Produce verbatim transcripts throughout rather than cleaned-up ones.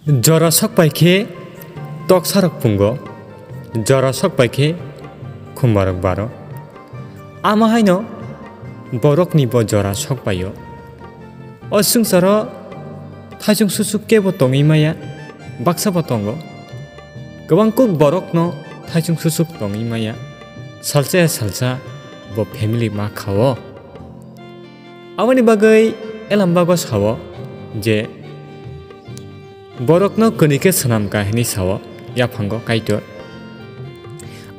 Jora sok pai khe toksarok pungo, jora sok pai khe khumbarok baro. Ama haino borokni bo jora sok paio. O swngcharo thaisung susuk kebo tongwi maya, baksa bo tongo. Kwbang kuk borokno thaisung susuk tongwi maya, salsa ya salsa bo family ma khao. Aboni bagwi Elambago sao je, borokno kwnwi khe swnam ka hwnwi sao yaphango Kaitor.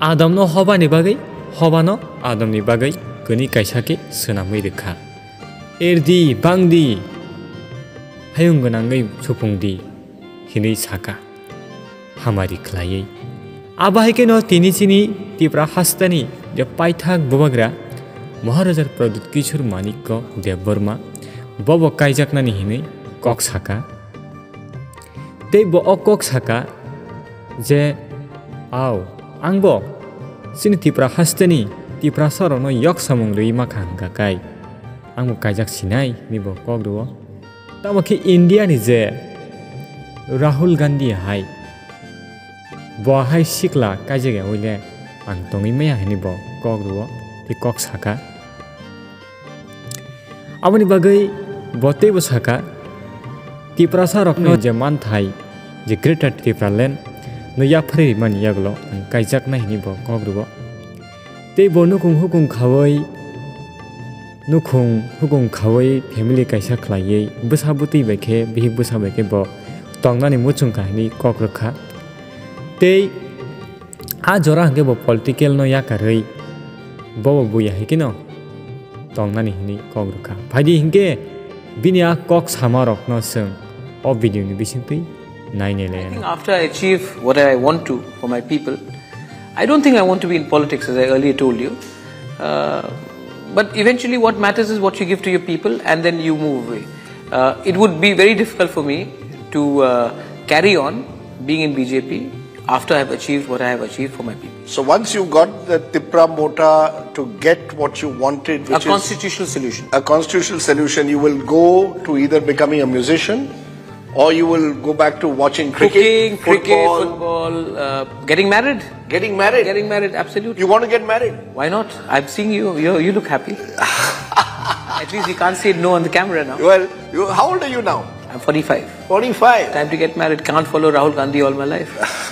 Adamno hobani bagwi, hobano Adamni bagwi kwnwi kaisa khe swnamwi rwkha. Erdi, bangdi, hayung gwnangwi supungdi, hwnwi saka, hamari khlaiwi. Abo hai kheno tini chini Tipra hasteni je paithak bubagra Maharaja Pradyut Kishore Manikya Debbarma bobo kaijaknani hwnwi kok saka. Tei bo o kok saka je, "Au, angbo chini Tipra hasteni Tiprasarokno yok samung rwui makha hwnkha kai, angbo kaijak sinai," hwnwi bo kok rwo. Tamo khe India ni je Rahul Gandhi hai, bo hai sikla kaijak ya hwnwi le ang tongwi maya hwnwi bo kok rwo, tei kok saka. Aboni bagwi bo teibo saka, Tiprasa rokno je manthai je Greater Tipraland no yapharwi rimani yagulo ang kaijaknai hwnwi bo kok rwo. Tei bo nukhung hukhung khaui, nukhung hukhung khaui family kaisa khlaiwi bwsa bwtwi bai khe, bihik bwsa bai khe bo tongnani muchung kha hwnwi kok rwkha. Tei a jora hwnkhe bo political no yakarwi bobo buya hai kheno tongnani hwnwi kok rwkha. Phaidi hinkhe bini a kok sama rokno chwng o video ni bisingtwi nainai lai. I think after I achieve what I want to for my people, I don't think I want to be in politics, as I earlier told you. Uh, but eventually, what matters is what you give to your people, and then you move away. Uh, it would be very difficult for me to uh, carry on being in B J P after I have achieved what I have achieved for my people. So once you got the Tipra Motha to get what you wanted, which a is constitutional solution, a constitutional solution, you will go to either becoming a musician or you will go back to watching cricket, cooking, cricket, football, football, uh, getting married. Getting married? Getting married, absolutely. You want to get married? Why not? I'm seeing you. You, you look happy. At least you can't say no on the camera now. Well, you, how old are you now? I'm forty-five. Forty-five? Time to get married. Can't follow Rahul Gandhi all my life.